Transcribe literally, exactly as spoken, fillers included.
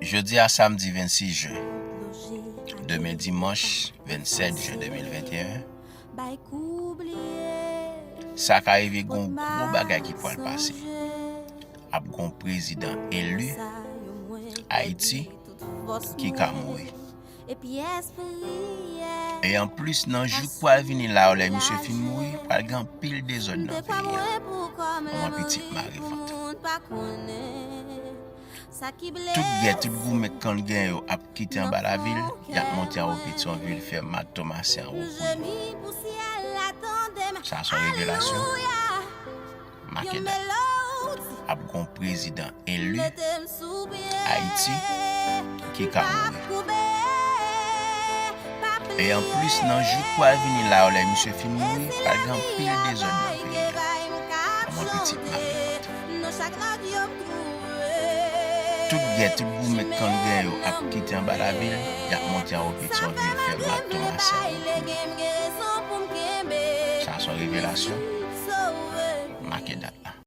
Jodi a samdi vennsis jen, demen dimanch vennsèt jen de mil venteyen, sa ka rive gon gwo bagay ki pral pase. Ap gon prezidan eli Ayiti ki ka mouri. E anplis, nan jou k pral vini la yo, lè misye fin mouri, pral gen anpil dezòd nan peyi a. Manman pitit mare vant. Tout gè, tout goumen k konn gen yo ap kite anba lavil, y ap monte anwo Petyonvil, fè mak Tomasen anwo Kouri. Sa se yon revelasyon. Make dat. Ap gon prezidan eli Ayiti ki ka mouri. E anplis, nan jou k pral vini la yo, lè misye fin mouri, pral gen anpil dezòd nan peyi a. Manman pitit mare vant. Tout gè, tout goumen k konn gen yo ap kite anba lavil, y ap monte anwo Petyonvil, fè mak Tomasen anwo Kouri. Sa se yon revelasyon. Make dat.